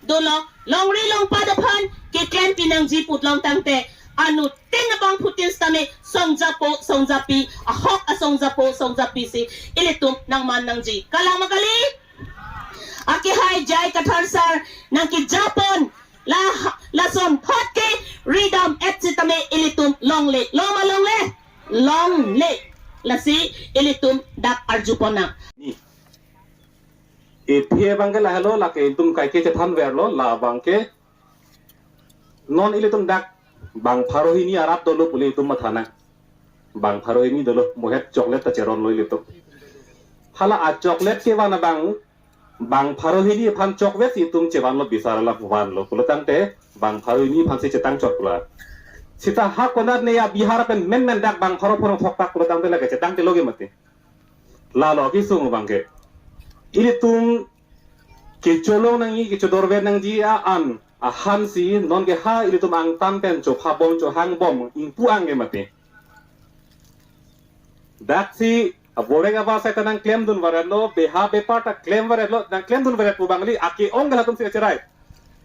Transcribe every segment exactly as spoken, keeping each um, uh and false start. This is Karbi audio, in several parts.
Dolo, longri longpat aphan keklem pinangji putlong tangte, anuttin abangphutin sitame songjapo songjapi, ahok asongjapo songjapi si ilitum nangman nangji. Kalang ma kali? Akehai J I Kathar sir nangkejapon la, lason thot ke ridam et sitame ilitum longle. Long ma longle? Longle. Lasi ilitum dak arjupon nang. Ni. Ethe abangke lahelo, lake itum kaike chethan verlo, labangke non ilitum dak bang pharo hini arat dolo pule itum mathana. Bang pharo hini dolo, mohet chocolate ta cheronlo ilitum. Hala a chocolate kevan abang, bang pharo hini aphan chocolate itum chevanlo, bisar la vanlo. Pulo tangte bang pharo hini aphan si chetang chot pula. Sita ha konat ne ya Bihar pen menmen dak bang pharo pharo thoktak pulo tangte lake chetang te loge mati. Lalo kisung abangke. Ilitum kecholong nangji, kechedorve nangji a-an ahan si nonke ha ilitum angtan pen chophabom chohangbom ingpu angke mati. Dak si aborek abar sai ta nangklemdun varetlo, beha bepar ta klem varetlo, nangklemdun varet pu bangli ake-ong ke latum si kacherai.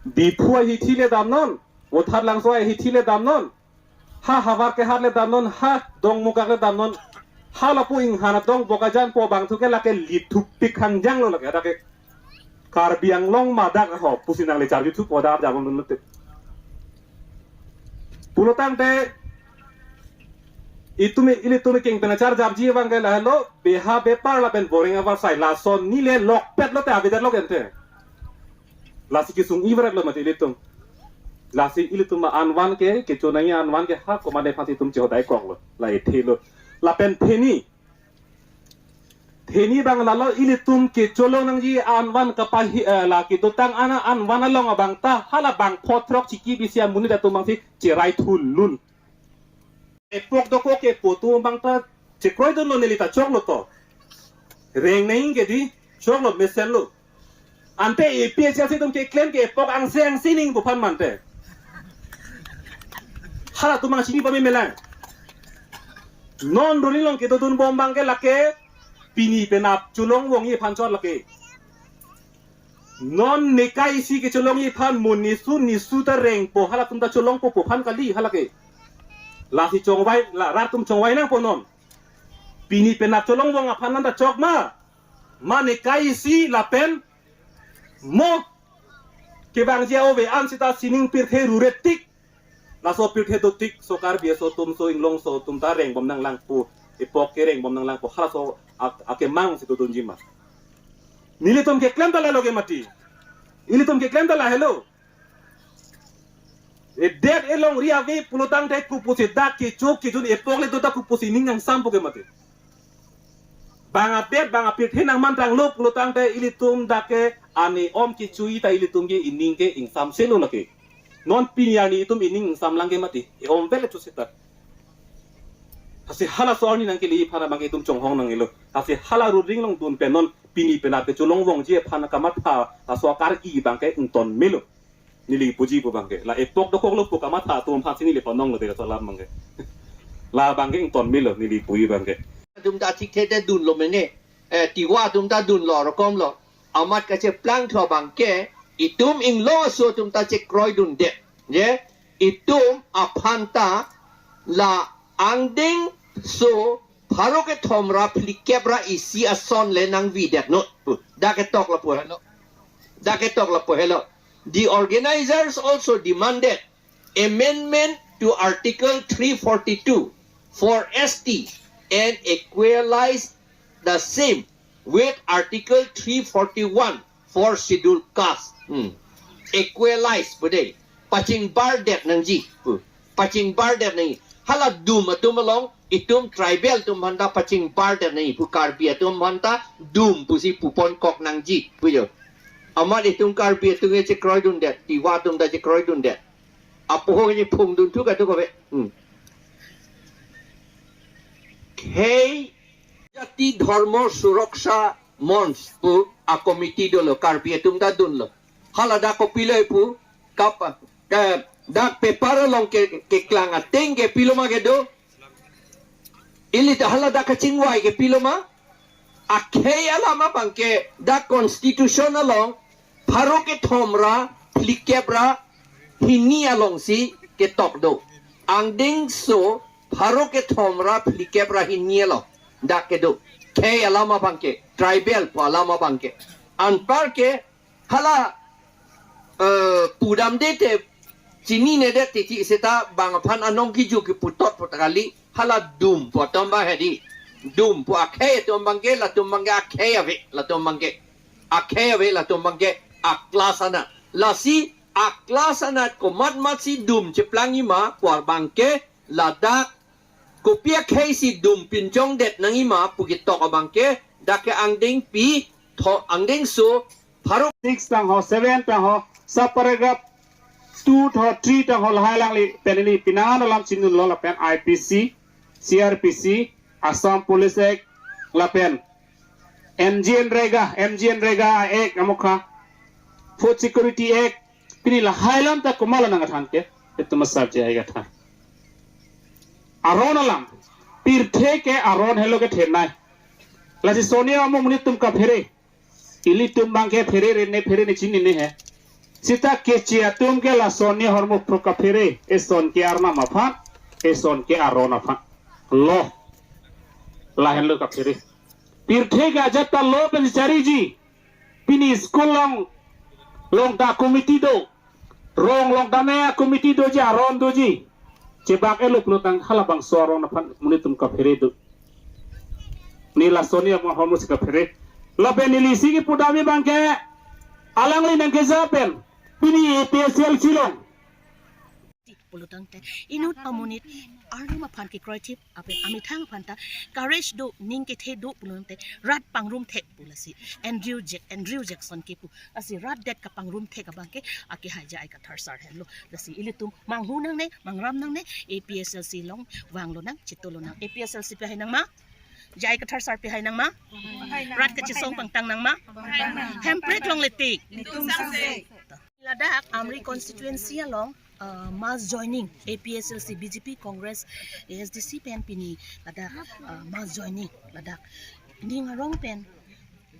Diphu ahithi le damnon, Vothatlangso ahithi le damnon. Ha Howraghat le damnon, ha Dongmukak le damnon. Ha lapu inghan adong Bokajan po bangthu ke lake lithupik hangjanglo lake, lake Karbi Anglong madak ho pusi nangle charjuthu po dar jamon dun te. Pulo tangte itum, ilitum keng pen acharjapji abangke lahelo, beha bepar lapen borek abar sai lason nile lokpet lote avedetlo kente. Lasi kesung-i varetlo mati ilitum. Lasi ilitum anvan ke, kecho nangji anvan ke ha komatne aphan si itum chehodaikoklo. La ethelo. Lapen theni. Theni abang lalo ilitum kecholong nangji anvan kapahi, eh, la kedotang ana anvan along abang ta hala bang phothrok chiki bisi amonit atum abang si cherai thulun. Epok dokok kepo atum abang ta chekroidunlo, neli ta choklo to. Reng neng ke di choklo mesenlo. Ante A P H L C atum keklem ke epok angse angse ning buphan mante. Halatum abang chini pame melang. Non runi along kedodunbom abangke lake pini penap cholongvongji aphan chot lake. Non nekai isi kecholongji aphan mo nisu nisu ta rengpo, halatum ta cholongpo pu aphan kali halake. Lasi chongvai, la rat atum chongvai nangpo non. Pini penap cholongvong aphan nangta chok ma. Ma nekai isi lapen mo kevangji ove an sita sining pirthe ruret tik. Laso pirthe dotik, so Karbi aso atum, so inglongso atum ta rengbom nanglang pu, epok ke rengbom nanglang pu, halaso ak-, akemang si dodunji ma. Nelitum keklem ta lalo ke mati. Ilitum keklem ta lahelo. Edet elongri ave pulo tangte kopusi dak kecho kejun epok le do ta kopusi ning nangsam pu ke mati. Bang adet, bang apirthe nangmantanglo pulo tangte ilitum dak ke ani om kechui ta ilitum ke ining ke ingsamselo lake. Non pini arni itum ining ingsamlang ke mati. E-om vel chusita. Lasi halaso arni nangkele aphan abangke itum chonghong nanglo. Lasi hala rudring longdun pen non pini penap kecholongvongji aphan kamatha laso akar-i abangke ington melo. Neli puji pu abangke. La epok dokoklo pu kamatha atum aphan si neli panonglo de laso alam abangke. La abangke ington melo neli puji abangke. Atum ta thik thede dunlo mene. Eh, Tiwa atum ta dunlo rokomlo. Amat kacheplang tho abangke itum inglongso atum ta chekroidunde. Je, itum aphan ta la angdeng so pharo kethom ra phlikep ra isi ason le nangvidetnon. Dak ketok lapu helo. Dak ketok lapu helo. The organizers also demanded amendment to Article three forty-two for S T and equalize the same with Article three forty-one for Scheduled Caste. Hmm. Equalize pu de. Pachingbardet nangji pu. Pachingbardet nangji. Hala dum atum along itum tribal atum aphan ta pachingbardet nangji pu, Karbi atum aphan ta dum pusi puponkok nangji pu jo. Amat itum Karbi atum ke chekroidundet, Tiwa atum ta chekroidundet. Apoho ke phungdun thu ka thu kave. Hmm. Khei Jati Dhormo Suraksha Monch pu a committee dolo, Karbi atum ta dunlo. Hala dak kopilo pu, kap, ke, dak paper along ke, keklang ateng ke pilo ma kedo. Ili ta hala dak kachingvai ke pilo ma. Akhei alam abangke dak constitution along pharo kethom ra phlikep ra hini alongsi ketok do. Angdengso pharo kethom ra phlikep ra hini along dak kedo. Khei alam abangke, tribal pu alam abangke. Anparke hala, eh, pudamde te chininedet titi seta bang aphan anong kiju kiputot puta kali, hala dum pu atum abang hedi. Dum pu akhei atum abangke, latum abangke akhei ave, latum abangke. Akhei ave, latum abangke a-class anat. Lasi a-class anat komatmatsi dum cheplangji ma pu abangke ladak kopi akhei si dum pinjongdet nangji ma pu ketok abangke, dak ke angdengpi tho angdengso pharo six tangho, seven tangho, sub paragraph two tho, three tangho lahai alangli pen ili penang alam chinilo lapen I P C, C R P C, Assam Police Act, lapen M G N Rega, M G N Rega Act amokha, Food Security Act, pini lahai alam ta komat lo nangkethan ke, itum asap je ai kethan. Aron alam, pirthe ke aron helo kethenei. Lasi soni amo monit atum kaphere. Ilitum abangke phere re ne phere ne chinine he. Seta keche atum ke la soni ahormu pro kaphere. Eson ke Arnam aphan, eson ke aron aphan. Lo. Lahenlo kaphere. Pirthe ke ajat ta lo pen chariji. Pini school along, along ta committee do. Rong along ta ne committee doji, aron doji. Chebak-et lo pulo tang halabangso aron aphan monit atum kaphere do. Ne la soni amo ahormu si kaphere. Lapen ili isi kipudamji abangke alangli nangkeja pen pini A P H L C along pulo tangte inut amonit arnam aphan kekroithip apen amethang aphan ta courage do, ning kethe do pulo tangte rat pangrum thek pu lasi Andrew Jack-, Andrew Jackson ke pu. Lasi rat det kapangrum thek abangke akehai J I Kathar sar henlo. Lasi ilitum manghu nangne, mangram nangne, A P H L C along vang lonang, chito lonang. A P H L C pehai nang ma? J I Kathar sar pehai nang ma? Rat kachesong pangtang nang ma? Hemprek longle tik. Ladak Amri constituency along, uh, mass joining A P H L C, B J P, Congress, A S D C pen pini ladak, uh, mass joining ladak ning arong pen,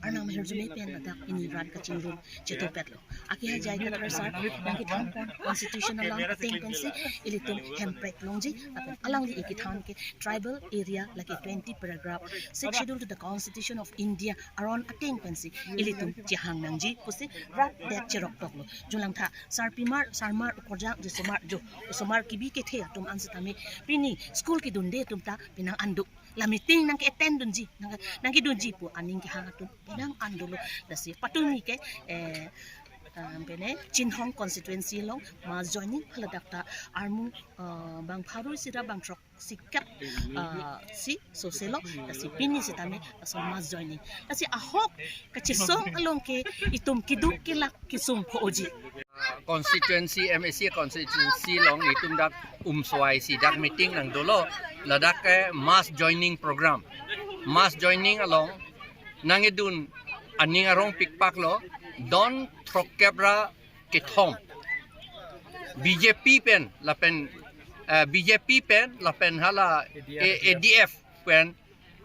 arnam ahirjume pen ladak pini rat kachingrum chetopet lo. Akehai J I Kathar sar nangkethan pon constitution alam ateng pensi ilitum hemprek longji, lapen alangli ikethan ke tribal area lake twenty paragraph, Sixth Schedule to the Constitution of India aron ateng pensi ilitum chehang nangji pusi rat det cherok toklo. Junlangtha sarpimar, sarmar, ukorjang, jisomar, jo, osomar kebi kethe atum an setame pini school kedunde atum ta penang an do. La meeting nangke-attend dunji, nang, nangkedunji pu aning kehang atum penang an dolo. Lasi patumi ke, eh, ah, pene Chinhong constituency along mass joining haladak ta armu, ah, bang pharo isi ra bang throk isi kep, ah, si sose lo, lasi pini setame laso mass joining. Lasi ahok kachesong along ke itum keduk kelak kesung pho-oji. Constituency, M A C constituency along itum dak Umswai si dak meeting nangdolo, ladak ke mass joining program. Mass joining along nangkedun aning arong pikpak lo, don throkkep ra kethom. B J P pen, lapen, eh, B J P pen, lapen hala A D F. A D F pen,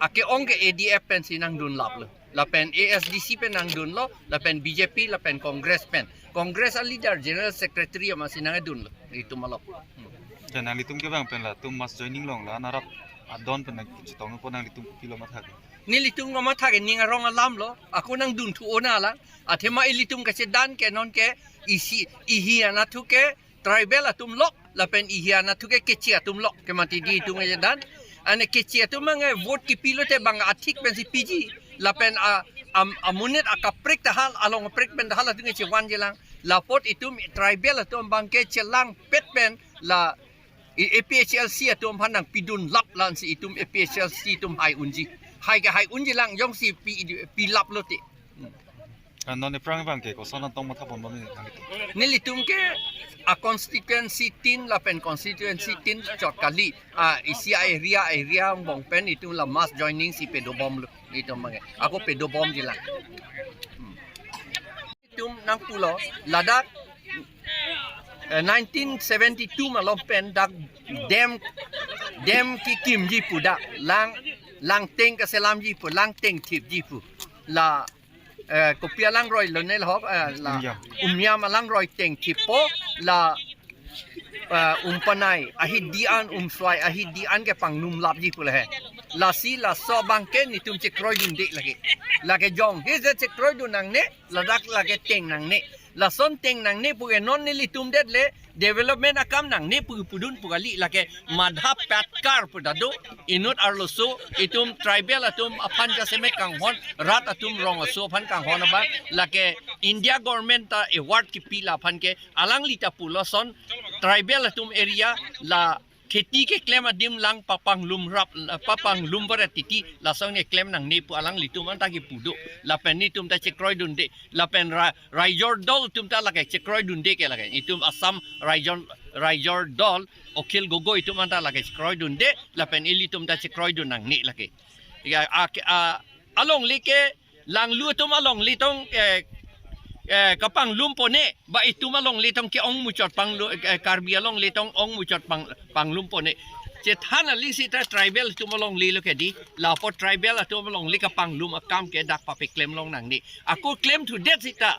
ake-ong ke A D F pensi nangdun laplo. Lapen A S D C pen nangdunlo, lapen B J P, lapen Congress pen. Congress a-leader, General Secretary amatsi nangdunlo. Itum along. Hmm. Jan nanglitum ke bang pen latum mass joining along la narap adon pen nangchetong pon nanglitum kopilo matha ke? Nelitum kamatha ke ning arong alam lo. Ako nangdun thu ona lang. Athema ilitum kachedan ke non ke isi ihi anatthu ke tribal atum lok, lapen ihi anatthu ke Keche atum lok, ke mati di itum aja dan. Ane Keche atum ange vote kipi lote bang athik pensi piji, lapen a, am, amonit akaprek ta hal, along aprek pen ta halatum ke chevanji lang. Lapot itum tribal atum abangke chelangpet pen la i-, A P H L C atum aphan nangpidun lap lang si itum A P H L C atum hai unji. Hai ke hai unji lang jongsi pi, pilap lote. Hmm. Ah, non ephrang abangke koson an tong matha pon bom ni nanglitum? Nelitum ke a-constituency tin lapen constituency tin chot kali. Ah, isi a-area, area angbong pen itum la mass joining si pedobomlo. Itum abangke. Ako pedobomji lang. Hmm. Itum nangpulo, ladak, eh, nineteen seventy-two malom pen dak dam, dam kekimji pu dak, lang, langteng kaselamji pu, langteng thipji pu. La Eh, kopi alangroi lo ne lahok, eh, la Umiam. Umiam alangroi teng chipo la, eh, umpanai ahidi an, umswai ahidi an ke panglum lapji pu le he. Lasi laso abang ke netum chekroidunde lake. Lake jong he je chekroidun nangne, ladak lake teng nangne. Lason teng nangne pu ke non nelitum det le development akam nangne pu pudun pu kali, lake Madhav Patkar pu ta do, inut arloso, itum tribal atum aphan jasemet kanghon, rat atum rong aso aphan kanghon abang, lake India government ta award kipi la aphan ke, alangli ta pulo son tribal atum area la kheti keklem adim lang papanglum rap, papanglum varet titi, lason keklem nangne pu alanglitum anta kipu do, lapen netum ta chekroidunde, lapen ra-, raijor dol atum ta lake chekroidunde ke lake. Itum Assam raijor, raijor dol Akhil Gogoi atum anta lake chekroidunde, lapen ilitum ta chekroidun nangne lake. Ya, a, a, alongle ke, langlu atum alongle tong, eh, eh, kapanglum pone, ba itum alongle tong ke-ong muchot panglu-, eh, Karbi alongle tong ong muchot pang, panglum pone. Chethan ali sita tribal atum alongle lo ke di, lapu tribal atum alongle kapanglum akam ke dak papeklem long nangne. Ako klemthudet sita,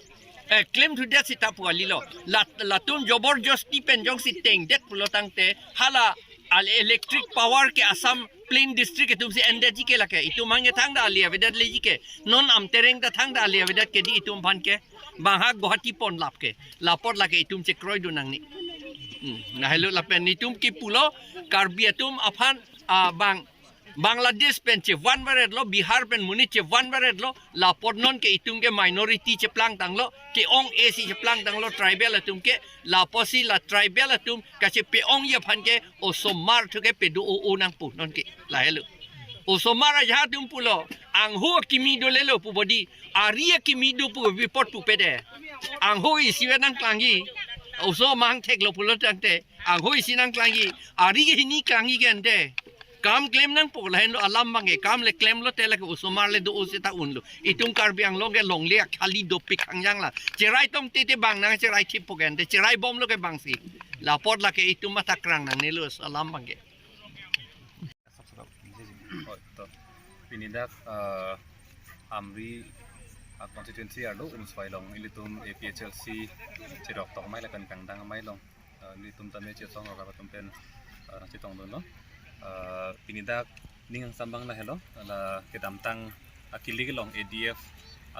eh, klemthudet sita pu kali lo. Lat-, latum joborjosti pen jongsi tengdet pulo tangte, hala al electric power ke Assam plain district atum si endetji ke lake. Itum hangke thangta ali avedet leji ke. Non Amtereng ta thangta ali avedet ke di itum aphan ke. Bang ha Guwahati pon lap ke. Lapot lake itum chekroidun nangne. Hmm. Lahelo lapen netum kipulo Karbi atum aphan, ah, bang Bangladesh pen chevan varetlo, Bihar pen monit chevan varetlo, lapot non ke itum ke minority cheplangtanglo, ke-ong-e si cheplangtanglo, tribal atum ke, lapusi la tribal atum kachepe-ongji aphan ke osomar thu ke pedo o-o nangpo non ke, lahelo. Osomar ajahak atum pulo, angho akimi dolelo pu bodi, ari akimi do pu bipot pupe de. Angho isi ve nangklangji, oso mang theklo pulo tangte, angho isi nangklangji, ari hini klangji ke ante. Kam klem nangpo lahenlo alam abang ke, kam le klemlote lake osomar le do-o seta unlo. Itum Karbi Anglong ke longle akhali dopik hangjang la. Cherai tongte te bang nangcherai thippo ke ante, cherai bomlo ke bangsi. Lapot lake itum matha krang nangnelo alam abang ke. Oi, to. Pini dak, eh, Amri, ah, constituency arlo Umswai along ilitum A P H L C chedok tong amei lapen kangdang amei along, eh, ilitum tame chesong rok atum pen, eh, chetongdunlo. Eh, pini dak ning angsam abang lahelo, la kedamtang akilik along A D F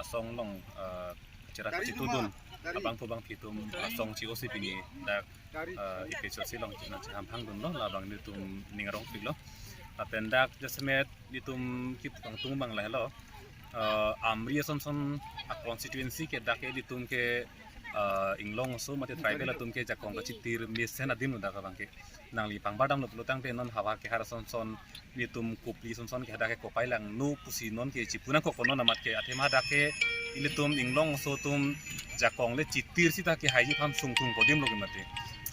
asong along, eh, chera kachitudun abang pu abang pitum asong chi-o si pini dak, eh, A P H L C along china chehamphangdunlo, labang netum ning arongpiklo. Lapen dak jasemet netum kipangtung abang lahelo. Eh, Amri asonson a constituency ke dak ke netum ke, eh, Inglong aso mate tribal atum ke jakong kachitir mesen adim lo dak abang ke. Nangli pangbadamlo pulo tangte non havar kehar asonson netum kopili asonson ke hadak ke kopai langno pusi non ke chipu nangkokpo non amat ke, athema hadak ke ilitum Inglong aso atum jakong le chitir sita kehaiji aphan sungthung po adim lo ke mate.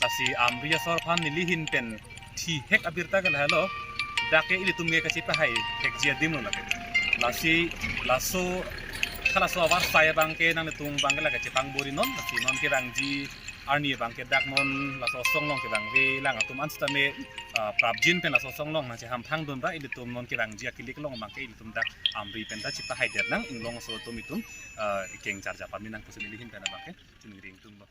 Lasi Amri asor aphan neli ahin pen thihek abirta ke lahelo, dak ke ilitum ke kachepahai hekji adim lo lake. Lasi laso, halaso avarsai abang ke nanglitum abang ke lake chepangborin non, lasi non kevangji arni abang ke dak non laso asong along kevangve lang atum an sitame, ah, prapjin pen laso asong along nangchehamphangdun ra ilitum non kevangji akilik along abang ke ilitum dak Amri pen ta chepahaidet nang, Inglong aso atum itum, ah, ikeng charja pame nang pusi neli ahin pen abang ke chiningri ingtunglo.